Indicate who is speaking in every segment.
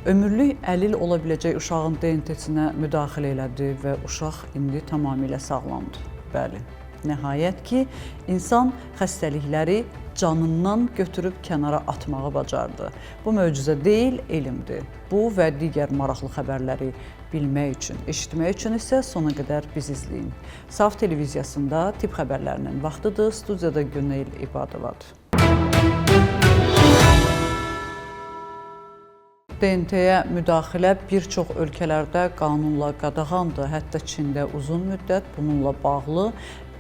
Speaker 1: Ömürlük əlil ola biləcək uşağın DNT-sinə müdaxilə elədi və uşaq indi tamamilə sağlamdır. Bəli, nəhayət ki, insan xəstəlikləri canından götürüb kənara atmağı bacardı. Bu möcüzə deyil, elmdir. Bu və digər maraqlı xəbərləri bilmək üçün, eşitmək üçün isə sona qədər bizi izləyin. Saf televiziyasında tibb xəbərlərinin vaxtıdır. Studiyada Günel İbadovadır. DNT-yə müdaxilə bir çox ölkələrdə qanunla qadağandır. Hətta Çində uzun müddət bununla bağlı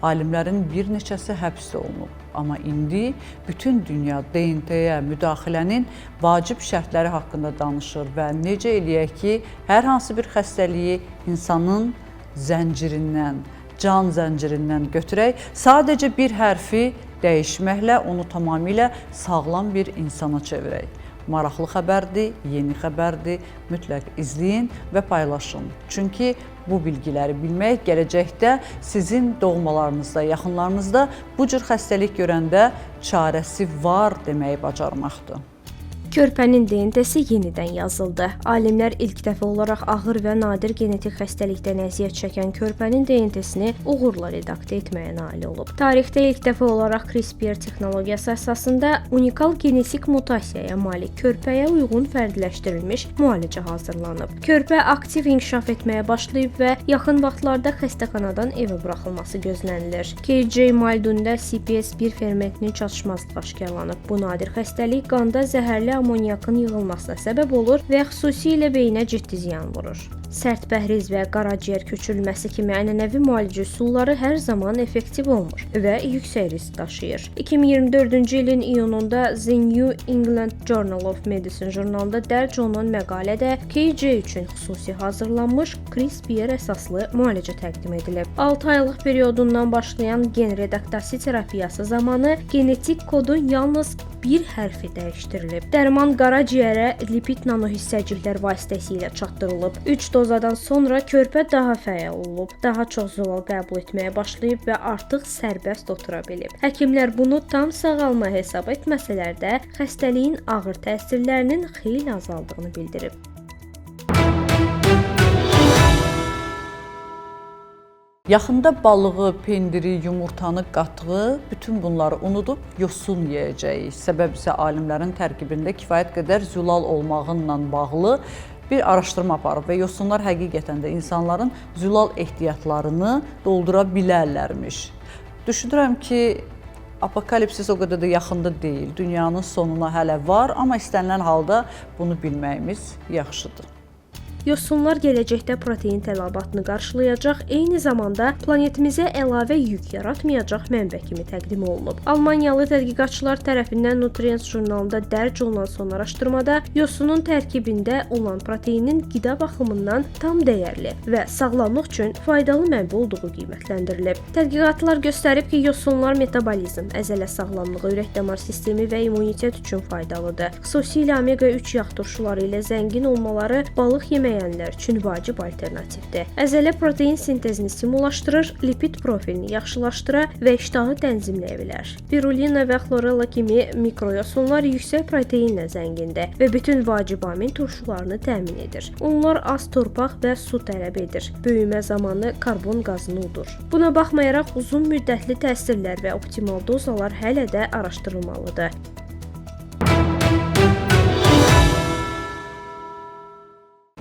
Speaker 1: alimlərin bir neçəsi həbs olunub. Amma indi bütün dünya DNT-yə müdaxilənin vacib şərtləri haqqında danışır və necə eləyək ki, hər hansı bir xəstəliyi insanın zəncirindən, can zəncirindən götürək, sadəcə bir hərfi dəyişməklə onu tamamilə sağlam bir insana çevirək. Maraqlı xəbərdir, yeni xəbərdir. Mütləq izləyin və paylaşın. Çünki bu bilgiləri bilmək gələcəkdə sizin doğmalarınızda, yaxınlarınızda bu cür xəstəlik görəndə çarəsi var deməyi bacarmaqdır.
Speaker 2: Körpənin DNT-si yenidən yazıldı. Alimlər ilk dəfə olaraq ağır və nadir genetik xəstəlikdən əziyyət çəkən körpənin DNT-sini uğurla redaktə etməyə nail olub. Tarixdə ilk dəfə olaraq CRISPR texnologiyası əsasında unikal genetik mutasiyaya malik körpəyə uyğun fərdiləşdirilmiş müalicə hazırlanıb. Körpə aktiv inkişaf etməyə başlayıb və yaxın vaxtlarda xəstəxanadan evə buraxılması gözlənilir. KJ Maldunda CPS1 fermentinin çatışmazlığı aşkarlanıb. Bu nadir xəstəlik qanda zəhərli amonyakın yığılmasına səbəb olur və xüsusilə beyinə ciddi ziyan vurur. Sərt bəhriz və qaraciyər köçürülməsi kimi ənənəvi müalicə üsulları hər zaman effektiv olmur və yüksək risk daşıyır. 2024-cü ilin iyununda The New England Journal of Medicine jurnalında dərc olunan məqalədə KJ üçün xüsusi hazırlanmış CRISPR əsaslı müalicə təqdim edilib. 6 aylıq periodundan başlayan gen redaktasiya terapiyası zamanı genetik kodun yalnız bir hərfi dəyişdirilib. Dərman qaraciyərə lipid nanohissəciklər vasitəsilə çatdırılıb. 3 dozadan sonra körpə daha fəal olub, daha çox zolal qəbul etməyə başlayıb və artıq sərbəst otura bilib. Həkimlər bunu tam sağalma hesab etməsələr də, xəstəliyin ağır təsirlərinin xeyli azaldığını bildirib.
Speaker 1: Yaxında balığı, pendiri, yumurtanı, qatığı, bütün bunları unudub yosun yeyəcəyik. Səbəb isə alimlərin tərkibində kifayət qədər zülal olmağınla bağlı bir araşdırma aparıb və yosunlar həqiqətən də insanların zülal ehtiyatlarını doldura bilərlərmiş. Düşünürəm ki, apokalipsis o qədər də yaxında deyil. Dünyanın sonuna hələ var, amma istənilən halda bunu bilməyimiz yaxşıdır.
Speaker 2: Yosunlar gələcəkdə protein tələbatını qarşılayacaq, eyni zamanda planetimizə əlavə yük yaratmayacaq mənbə kimi təqdim olunub. Almaniyalı tədqiqatçılar tərəfindən Nutrients jurnalında dərc olunan son araşdırmada yosunun tərkibində olan proteinin qida baxımından tam dəyərli və sağlamlıq üçün faydalı mənbə olduğu qiymətləndirilib. Tədqiqatlar göstərib ki, yosunlar metabolizm, əzələ sağlamlığı, ürək-damar sistemi və immunitet üçün faydalıdır. Xüsusilə omega-3 yağ turşuları ilə zəngin olmaları balıq yeməyənlər üçün vacib alternativdir. Əzələ protein sintezini stimullaşdırır, lipid profilini yaxşılaşdıra və iştahı tənzimləyə bilər. Spirulina və xlorella kimi mikroyosunlar yüksək proteinlə zəngindir və bütün vacib amin turşularını təmin edir. Onlar az torpaq və su tələb edir. Böyümə zamanı karbon qazını udur. Buna baxmayaraq uzun müddətli təsirlər və optimal dozalar hələ də araşdırılmalıdır.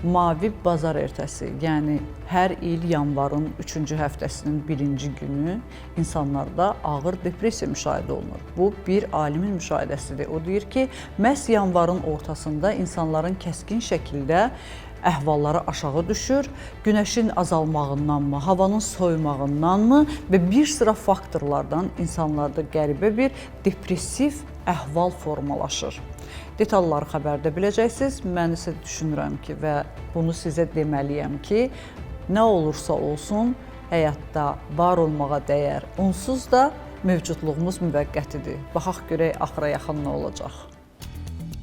Speaker 1: Mavi bazar ertəsi, yəni hər il yanvarın 3-cü həftəsinin 1-ci günü insanlarda ağır depressiya müşahidə olunur. Bu bir alimin müşahidəsidir. O deyir ki, məhz yanvarın ortasında insanların kəskin şəkildə əhvalları aşağı düşür, günəşin azalmağındanmı, havanın soyumağındanmı və bir sıra faktorlardan insanlarda qəribə bir depressiv əhval formalaşır. Detalları xəbərdə biləcəksiniz. Mən isə düşünürəm ki, və bunu sizə deməliyəm ki, nə olursa olsun həyatda var olmağa dəyər. Onsuz da mövcudluğumuz müvəqqətidir. Baxaq görək axıra yaxın nə olacaq.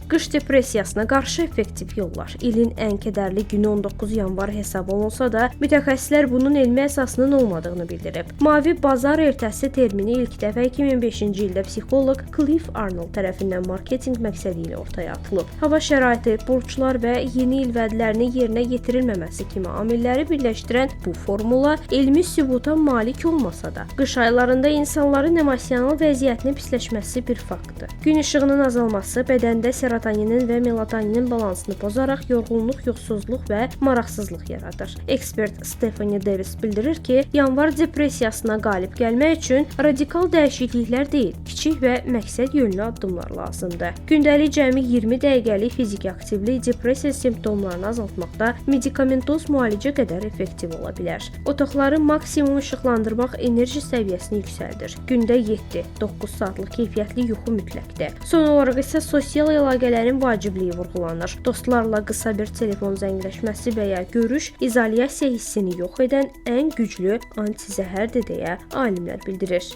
Speaker 2: Qış depressiyasına qarşı effektiv yollar. İlin ən kədərli günü 19 yanvar hesab olunsa da, mütəxəssislər bunun elmi əsasının olmadığını bildirib. Mavi bazar ertəsi termini ilk dəfə 2005-ci ildə psixoloq Cliff Arnold tərəfindən marketinq məqsədi ilə ortaya atılıb. Hava şəraiti, borclar və yeni il vədlərinin yerinə yetirilməməsi kimi amilləri birləşdirən bu formula elmi sübuta malik olmasa da, qış aylarında insanların emosional vəziyyətinin pisləşməsi bir faktdır. Gün işığının azalması bədəndə serotoninin və melatoninin balansını pozaraq yorğunluq, yuxusuzluq və maraqsızlıq yaradır. Ekspert Stephanie Davis bildirir ki, yanvar depressiyasına qalib gəlmək üçün radikal dəyişikliklər deyil, kiçik və məqsəd yönlü addımlar lazımdır. Gündəlik cəmi 20 dəqiqəlik fiziki aktivlik depressiya simptomlarını azaltmaqda medikamentoz müalicə qədər effektiv ola bilər. Otaqları maksimum işıqlandırmaq enerji səviyyəsini yüksəldir. Gündə 7-9 saatlıq keyfiyyətli yuxu mütləqdir. Son olaraq isə sosial əlaqələrin vacibliyi vurğulanır. Dostlarla qısa bir telefon zəngləşməsi və ya görüş izolyasiya hissini yox edən ən güclü antizəhərdir deyə alimlər bildirir.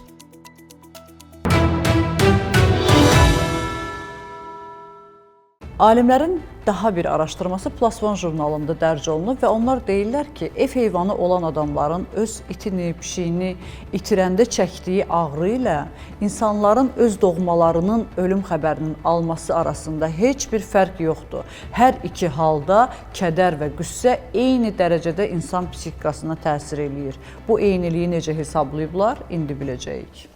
Speaker 1: Alimlərin daha bir araşdırması PLOS ONE jurnalında dərc olunub və onlar deyirlər ki, ev heyvanı olan adamların öz itini, pişiyini itirəndə çəkdiyi ağrı ilə insanların öz doğmalarının ölüm xəbərinin alması arasında heç bir fərq yoxdur. Hər iki halda kədər və qüssə eyni dərəcədə insan psixikasına təsir eləyir. Bu eyniliyi necə hesablayıblar, indi biləcəyik.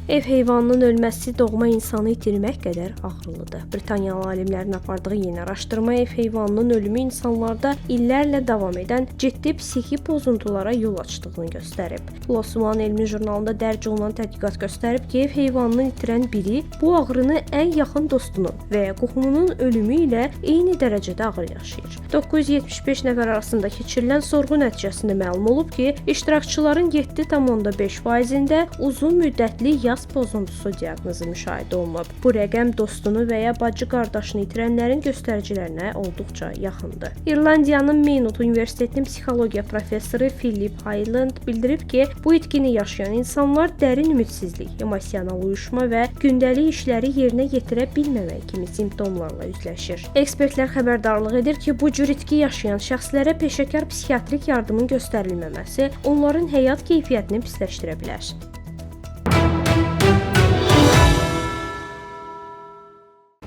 Speaker 2: Ev heyvanının ölməsi doğma insanı itirmək qədər ağrılıdır. Britaniyalı alimlərin apardığı yeni araşdırma ev heyvanının ölümü insanlarda illərlə davam edən ciddi psixi pozuntulara yol açdığını göstərib. PLOS ONE elmi jurnalında dərc olunan tədqiqat göstərib ki, ev heyvanını itirən biri bu ağrını ən yaxın dostunun və ya qohumunun ölümü ilə eyni dərəcədə ağır yaşayır. 975 nəfər arasında keçirilən sorğu nəticəsində məlum olub ki, iştirakçıların 7,5%-də uzun müddətli yas pozuntusu diaqnozu müşahidə olunub. Bu rəqəm dostunu və ya bacı qardaşını itirənlərin göstəricilərinə olduqca yaxındır. İrlandiyanın Maynooth Universitetinin psixologiya professoru Philip Hyland bildirib ki, bu itkini yaşayan insanlar dərin ümidsizlik, emosional uyuşma və gündəlik işləri yerinə yetirə bilməmək kimi simptomlarla üzləşir. Ekspertlər xəbərdarlıq edir ki, bu cür itki yaşayan şəxslərə peşəkar psixiatrik yardımın göstərilməməsi onların həyat keyfiyyətini pisləşdirə bilər.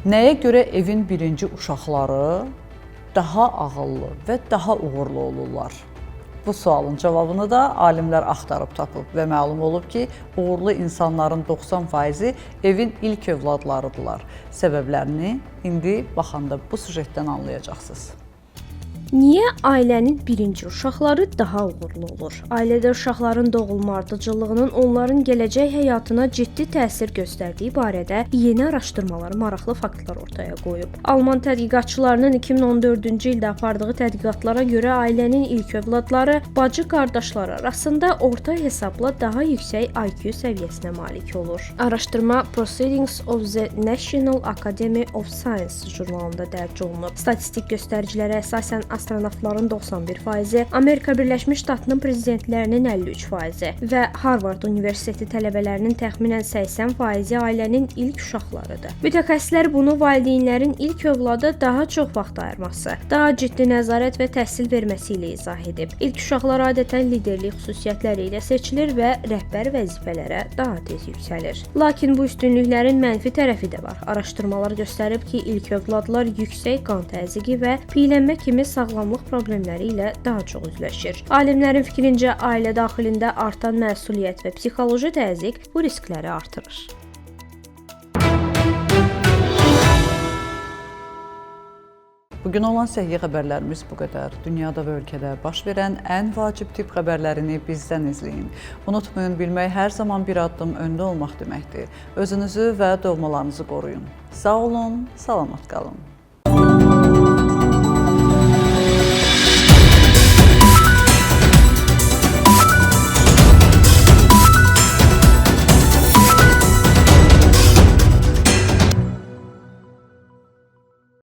Speaker 1: Nəyə görə evin birinci uşaqları daha ağıllı və daha uğurlu olurlar? Bu sualın cavabını da alimlər axtarıb tapıb və məlum olub ki, uğurlu insanların 90%-i evin ilk övladlarıdırlar. Səbəblərini indi baxanda bu süjetdən anlayacaqsınız.
Speaker 2: Niyə ailənin birinci uşaqları daha uğurlu olur? Ailədə uşaqların doğulma ardıcıllığının onların gələcək həyatına ciddi təsir göstərdiyi barədə yeni araşdırmalar maraqlı faktlar ortaya qoyub. Alman tədqiqatçılarının 2014-cü ildə apardığı tədqiqatlara görə ailənin ilk övladları bacı qardaşları arasında orta hesabla daha yüksək IQ səviyyəsinə malik olur. Araşdırma Proceedings of the National Academy of Science jurnalında dərc olunub. Statistik göstəricilərə əsasən astronavtların 91%, Amerika Birləşmiş Ştatının prezidentlərinin 53% və Harvard Universiteti tələbələrinin təxminən 80%-i ailənin ilk uşaqlarıdır. Mütəxəssislər bunu valideynlərin ilk övlada daha çox vaxt ayırması, daha ciddi nəzarət və təhsil verməsi ilə izah edib. İlk uşaqlar adətən liderlik xüsusiyyətləri ilə seçilir və rəhbər vəzifələrə daha tez yüksəlir. Lakin bu üstünlüklərin mənfi tərəfi də var. Araşdırmalar göstərib ki, ilk övladlar yüksək qan təzyiqi və piylənmə kimi sağlamlıq problemləri ilə daha çox üzləşir. Alimlərin fikrincə, ailə daxilində artan məsuliyyət və psixoloji təzyiq bu riskləri artırır.
Speaker 1: Bugün olan səhiyyə xəbərlərimiz bu qədər. Dünyada və ölkədə baş verən ən vacib tibb xəbərlərini bizdən izləyin. Unutmayın, bilmək hər zaman bir addım öndə olmaq deməkdir. Özünüzü və doğmalarınızı qoruyun. Sağ olun, salamat qalın.